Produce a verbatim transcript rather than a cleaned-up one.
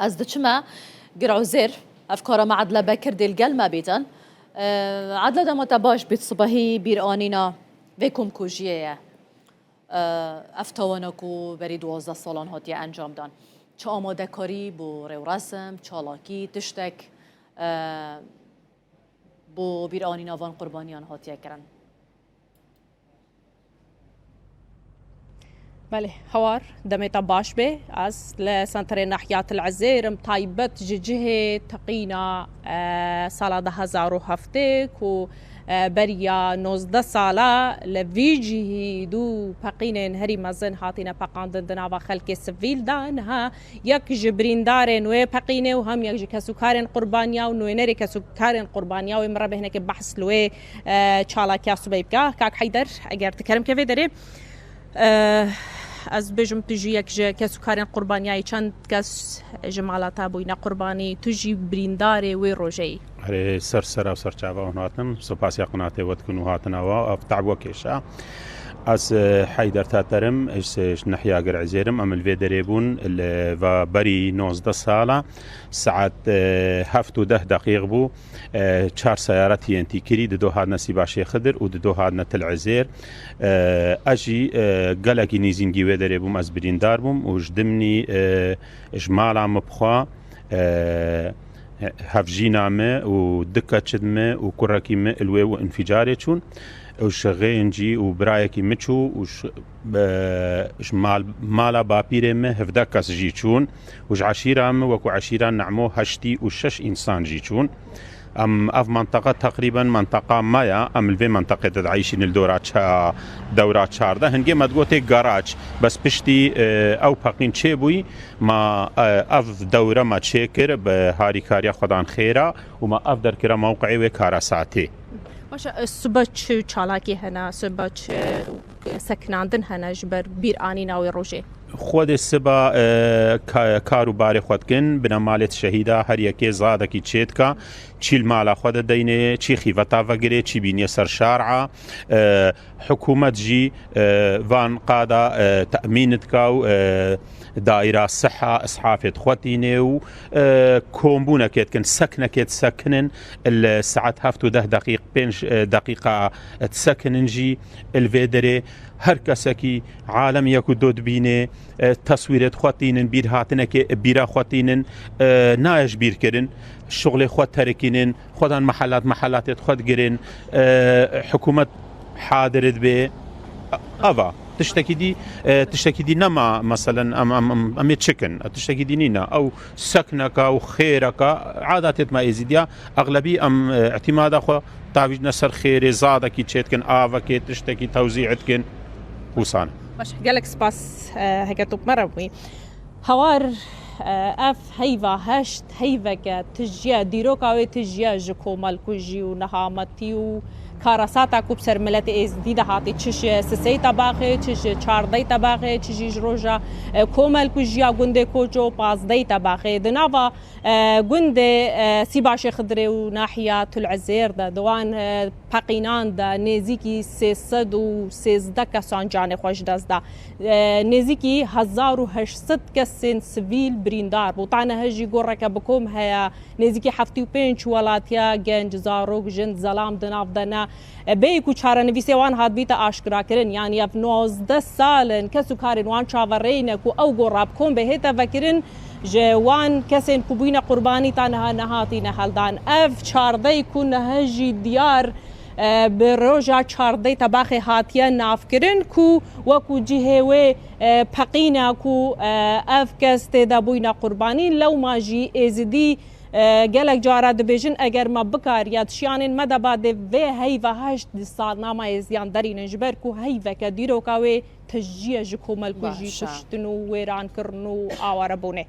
Ez diçime Gir Uzêr, ev kara me Edle Bekir dê li gel me bîtin. Edle, dema te baş bît, sibehî bîranîna vê komkujiyê ye. Ev tawana ku berî duwazdeh salan hatiye encamdan. Çi amadekarî bo rêwresim, çalakî, tiştek bo bîranîna van qurbaniyan hatiye kirin? Belê, Hawar, demê te baş be. Ez li senterê nahiya Til Ezêr im, taybet ji cihê teqîna, e, sala du hezar û heftê ku, e, beriya nozdeh sala li vî cihî du peqînên herî mezin hatine peqandin di nava xelkê sivîl de. Niha yek ji birîndarên wê peqînê û hem yek ji kesûkarên qurbaniya û nûnerê kesûkarên qurbaniya wê, min re bê hinekê behs li wê, e, çalakiya sibê bike. Kak Heyder, eger tu kerem ke vê derê, e, ez bêjim tu jî yek ji kesûkarên qurbaniyayê, çend kes ji mala te bûyne qurbanî, tu jî birîndarê wê rojeyî. Erê, ser sera û ser çava hûn hatin, sopasiya qinatê we dikin û hatina we, ev te'b we kêşa. Ez, e, Heyder Taterim, ez, e, ji nehiya Gir Ezêr im, em li vê derê bûn, li va berî nozdeh sala, saet, e, heft û deh deqîq bû, e, çar seyara T N T kirî, dido hatine Sîbaşê Xidir û dido hatine Til Ezêr. E, ez jî, e, gelekî nîzîngî wê derê bûm, ez birîndar bûm û ji dimnî, e, ji mala min bi xwe, e, hevjîna min û du keç min û kurekî min li wê û înfîcarê çûn. Û ji xêncî û birayekî min çû û ji, e, ji mal-, mala bapîrê min hevdeh kes jî çûn û ji eşîra min wekû eşîra Nemo heştî û şeş însan jî çûn. Em, ev menteqa teqrîben menteqa me ya, em li vê menteqê de dieyşînin li dora ça-, dewra çardeh. Hingê me digotê garaç, bes piştî, e, ew peqîn çêbûyî, ma, e, ev dewre me çêkir bi harîkariya Xwedan xêra û me ev derkire mewqeyê wê karasatê. Baş e, sibe çi çalakî hene, sibe çi sekinandin hene ji ber bîranîna wê rojê? Xwedê siba, e, ka-, kar û barê xwe dikin, binemalê şehîda her yekê zadekî çêdika, çî li mala xwe de deyne, çî xîveta vegirê, çî bîniye ser şara. E, hikûmet jî, e, van qada, e, temîn dika û, e, daîra siha, îshafê dixwetîne û, e, kombûnekê dikin, seknekê disekinin, li saet heft û deh deqîq, pênc, e, deqîqa disekinin jî li vê derê. Her kesekî alem yek û do dibîne, e, teswîrê dixwetînin, bîrhatinekê bîra xwetînin, e, nayê ji bîr kirin, şixulê xwe terikînin, xwedan mehelat, mehelatê dixwe digirin, e, hikûmet hadir dibe. Ava, tiştekî dî, e, tiştekî dî nema, meselen, em, em, em, em ê çikin, tiştekî dî nîne. Ew sekneka û xêreka, adatê me êzîdiya, exlebî em, e, îtîmada xwe tavîjne ser xêrê, zadekî çêdikin, avekê, tiştekî tewzî dikin, wisa ne. Baş, gelek spas, e, heke tu bi me re bûyî. Hawar, e, ev heyva heşt, heyveke tijî ye, dîroka wê tijî ye ji komelkujî û nehametî û karasata ku bi ser miletê êzidî de hatî, çi ji sisey tebaxê, çi ji çardey tebaxê, çi jî ji roja, e, komelkujiya gundê Koço pazdey tebaxê. Di nava, e, gundê, e, Sîbaşê Xidirê û nahiya Til Ezêr de, di wan, e, peqînan de nêzîkî sê sed û sêzdeh kesan canê xwe ji dest da. E, nêzîkî hezar û heşt sed kesên sivîl birîndar bû. Tane he jî goreke bi kom heye, nêzîkî heftê û pênc welatiya genc, zarok, jin, zelam di nav de ne. E, bêyî ku çarenivîsê wan hat bîte aşkirakirin, yanî ev nozdeh sal in kes û karên wan çaverêyî ne ku ew gora bi kom bê hête vekirin, ji wan kesên ku bûyne qurbanî ta niha nehatîne heldan. Ev çardey ku niha jî diyar, e, bi roja çardey tebaxê hatiye navkirin ku wekû cihê wê, e, peqîne ku, e, ev kes tê de bûyne qurbanî. Lewma jî êzidî, e, gelek cara dibêjin, eger me bikariya di şiyanên me de ba dê vê heyva heşt di salnama êziyan derînin, ji ber ku heyveke dîroka wê tijî ye ji komelkujî, kuştin û wêrankirin û awarebûnê.